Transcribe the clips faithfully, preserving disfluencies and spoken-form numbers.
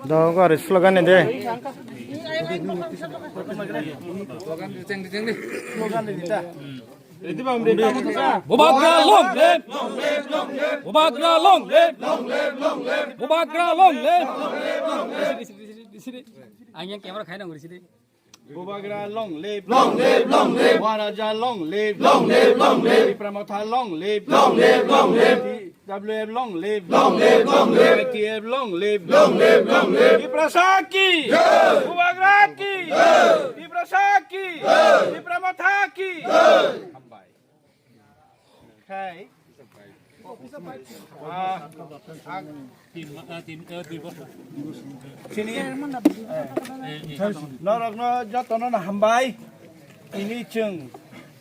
Dogo ari slogan ni de. Bubagra long live! Bubagra long live! Bubagra long live! Ang yang camera khaina ngori sini. Bubagra long live. Long live, long live. Maharaja long live. Long live, long live. Tipra Motha long live. Long live, long live. T W F long live. Long live, long live. I T F long live. Long live, long live. Tiprasa ki. Jai. Bubagra ki. Jai. Tiprasa ki. Jai. Tipra Motha ki. Jai. Hambai. Khai. Ah, ang Tin, ah, tin, eh, dui bosor. Chini, eh, norokno jotono no hambai. Ini chwng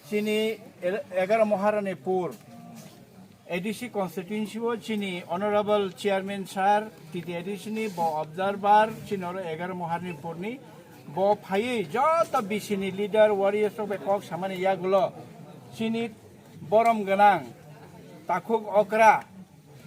chini el-, egaroh Maharanipur A D C constituency o chini honorable chairman sir, T T A D C ni bo observer, chini oro egaroh Maharanipur ni bo phaiwi joto B C ni leader, warriors rok bai kok samani yagulo chini borom gwnang takhuk okra,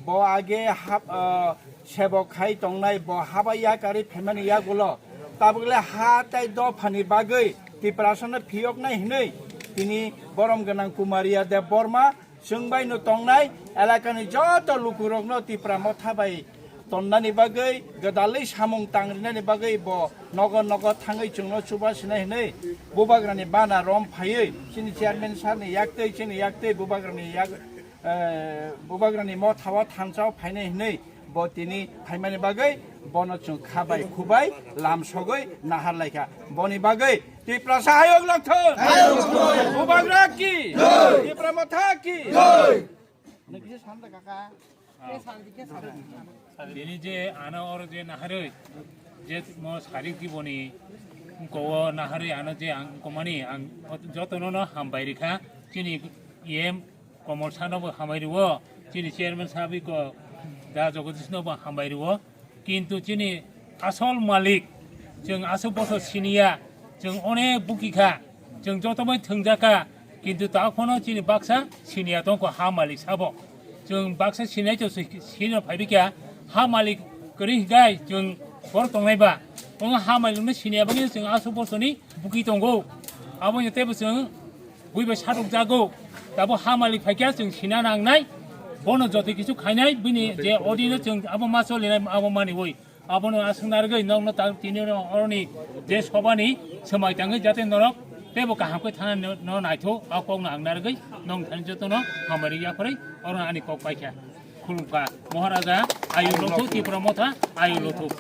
bo age hab-, ah, sebok khai tongnai, bo haba yakarwi phaimani yagulo tabukle ha tei dophani bagwi Tiprasano phiyoknai hinwi tini borom gwnang Kumariya Debbarma chwng bai no tongnai elakani joto lukurokno Tipra Motha bai tonnani bagwi, gwdalwi samung tangrinani bagwi bo nogo nogo thangwi chwngno chubasinai hinwi Bubagrani bana rom phaiwi chini chairman sir ni yaktwi, chini yaktwi Bubagrani yak-, eh, Bubagrani mothao thansa o phainai hinwi bo tini phaimani bagwi bono chwng kha bai khu bai lam sogwi nahar laikha. Boni bagwi Tiprasa hayung lokthon. Bubagra ki. Tipra Motha ki. Nang kisa sanda kaka. Bini je ano oro je naharwi je mo sarik diboni kowo naharwi ano je ang komani ang jotono no hambai rikha. Chini E M Komol Sano bo hambai riwo, chini chairman sabi ko da Jagadish no bo hambai riwo. Kintu chini asol malik, chwng aswk bosor siniya, chwng onek buki kha, chwng joto bai thwngjak kha, kintu ta phano chini baksa siniya tongkho ha malik sabo. Chwng baksa sinai to sino phaibi kha, ha malik kwrwi higai chwng bor tongnai ba. Omo ha malik no siniya bagwi chwng aswk bosorni buki tongo. Abo ni tebo chwng Bui bai satok jago. Tabo ha malik phaikya chwng sina nangnai. Bono joto kisu khainai bini je odino chwng abo ma solinai abo mani oi. Abono aswk narwgwi nokno ta tini oroni je sobani swmai tangwi jate norok tebo kaham khe thana no naitho a kokno ang narwgwi nong thani jotono hamari yaphrai oro ani kok paikha. Khulumkha Maharaja ayu lothok Tipra Motha ayu lothok.